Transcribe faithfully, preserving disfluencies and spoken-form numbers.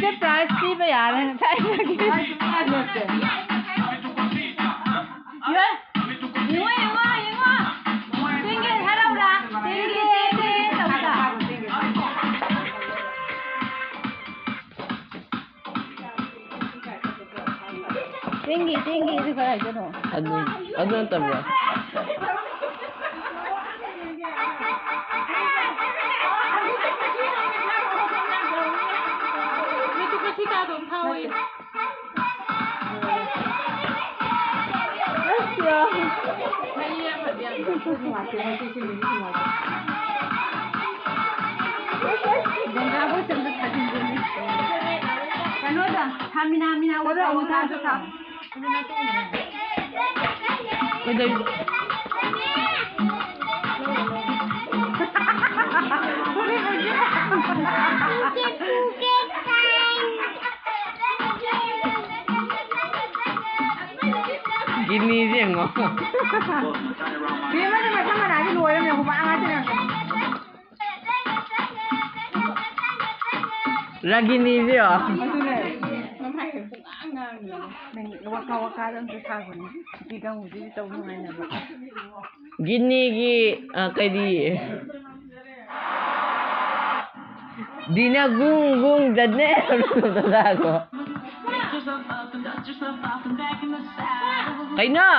ꯁꯤ ꯄ꯭ꯔꯥꯏꯖ ꯄꯤꯕ ꯌꯥꯔꯦ ꯉꯁꯥꯏꯗꯒꯤ꯫ ꯌꯦꯡꯉꯣ, ꯌꯦꯡꯉꯣ, ꯌꯦꯡꯉꯣ꯫ ꯇꯦꯡꯒꯦ ꯍꯔꯥꯎꯔꯥ? ꯇꯦꯡꯒꯦ, ꯇꯦꯡꯒꯦ ꯇꯧꯕꯗ꯫ ꯇꯦꯡꯒꯦ, ꯇꯦꯡꯒꯦ, ꯑꯗꯨ ꯀꯗꯥꯏꯗꯅꯣ? ꯑꯗꯨ, ꯑꯗꯨ ꯅꯠꯇꯕ꯭ꯔꯣ? ꯃꯤꯠꯇꯨ ꯀꯁꯤ ꯀꯥꯗꯣ ꯐꯥꯎꯋꯦ꯫ ꯀꯩꯅꯣꯗ, ꯊꯥꯃꯤꯅꯥ, ꯃꯤꯅꯥ, ꯋꯥꯊꯥ, ꯋꯥꯊꯥ, ꯋꯥꯊꯥ꯫ ꯀꯩꯗꯧ-, ꯒꯤꯅꯤꯁꯦ ꯌꯦꯡꯉꯣ꯫ ꯕꯦꯝꯃꯅ ꯃꯁꯝ ꯃꯅꯥꯁꯦ ꯂꯣꯏꯔꯝꯃꯦ, ꯍꯨꯃꯥꯡ ꯉꯥꯛꯇ ꯌꯥꯝ ꯔꯥꯒꯤꯅꯤꯁꯦ ꯌꯦꯡꯉꯣ꯫ ꯑꯗꯨꯅꯦ꯫ ꯅꯪ ꯋꯥꯀꯥ ꯋꯥꯀꯥꯗ ꯑꯝꯇ ꯁꯥꯒꯣꯅꯦ꯫ ꯅꯨꯄꯤ ꯀꯥꯡꯕꯨꯁꯤꯗꯤ ꯇꯧ ꯅꯨꯡꯉꯥꯏꯅꯕ꯫ ꯒꯤꯅꯤꯒꯤ, ꯑ, ꯀꯔꯤ? ꯗꯤꯅ ꯒꯨꯡ ꯒꯨꯡ ꯗꯅꯦ꯫ ꯀꯩꯅꯣ?